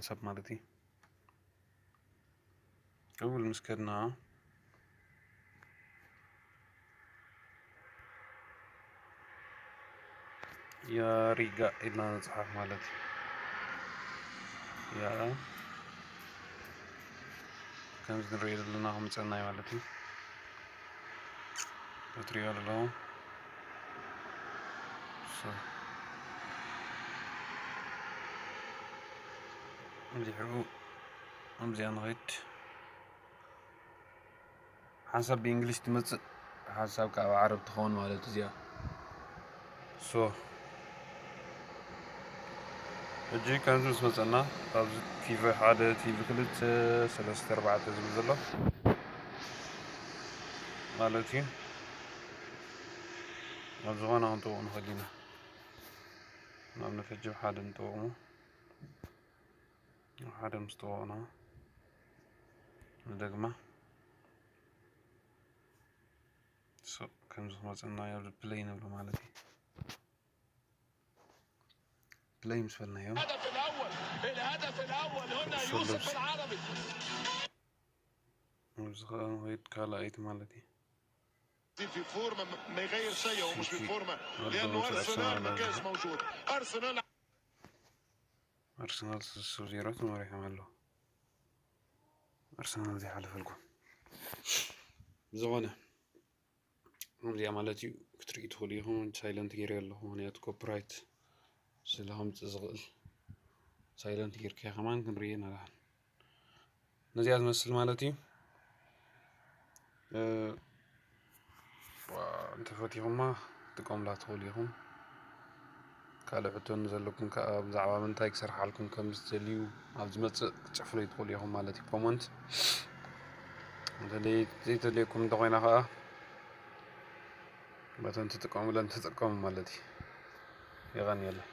ሰብ ማለት እዩ። እውል ምስ ከድና ያሪጋ ኢልና ንጽሓፍ ማለት እዩ። ያ ከምዚ ንሪኦ ዘለና ክምጸና እዩ ማለት እዩ። ትሪኦ ኣለኹም። So፣ እንዲሑ ከምዚኣ ንኸይድ። ሓንሳብ ብእንግሊሽ ትመጽእ፣ ሓንሳብ ካብ ዓረብ ትኸውን ማለት እዚኣ። So፣ ሕጂ ከምዚ ምስ መጸና ኣብዚ ቲቪ ሓደ፣ ቲቪ ክልተ፣ ሰለስተ፣ ኣርባዕተ ዝብል ዘሎ ማለት እዩ። ኣብ ዝኾነ ክንጥውቕ ንኽእል ኢና። ንኣብነት ሕጂ ሓደ ንጥውቕ እሞ፣ ሓደ ምስ ጠወቕና ንደግማ። So፣ ከምዚ ክመጸና እዩ፣ ኣብዚ ፕለይ ንብሎ ማለት እዩ። ፕለይ ምስ በልናዮ الهدف الأول، الهدف الأول هنا يوسف العربي. ኣብዚ ከኣ ንኸይድ ካልኣይቲ ማለት እዩ። في فورمة، ما يغير شيء، هو مش في فورمة، لأنه أرسنال ما كانش موجود. أرسنال أرسنال ሶስት ዜሮ ተመሪሖም ኣለዉ። ኣርሰናል ዘይሓለፈልኩም። ብዝኾነ፣ ከምዚኣ ማለት እዩ፣ ክትርእዩ ትኽእሉ ኢኹም። ሳይለንት ገይረ ኣለኹ፣ ምኽንያቱ ኮፒራይት ስለ ከምጽእ ዝኽእል። ሳይለንት ጌርካዮ ከማን ክንርእዮ ኢና ደሓን። ነዚኣ ዝመስል ማለት እዩ። እ፣ ዋ፣ እንተፈቲኹማ ትጥቀሙላ ትኽእሉ ኢኹም። ካልእ ሕቶ ንዘለኩም ከኣ ብዛዕባ ምንታይ ክሰርሓልኩም ከም ዝደልዩ ኣብ ዝመጽእ ክትጽሕፉለይ ትኽእሉ ኢኹም ማለት እዩ። ኮመንት እንተደይ-፣ ዘይተልየኩም እንተኾይና ከኣ በተን ትጥቀሙለን ትጥቀሙ ማለት እዩ። የቐንየለይ።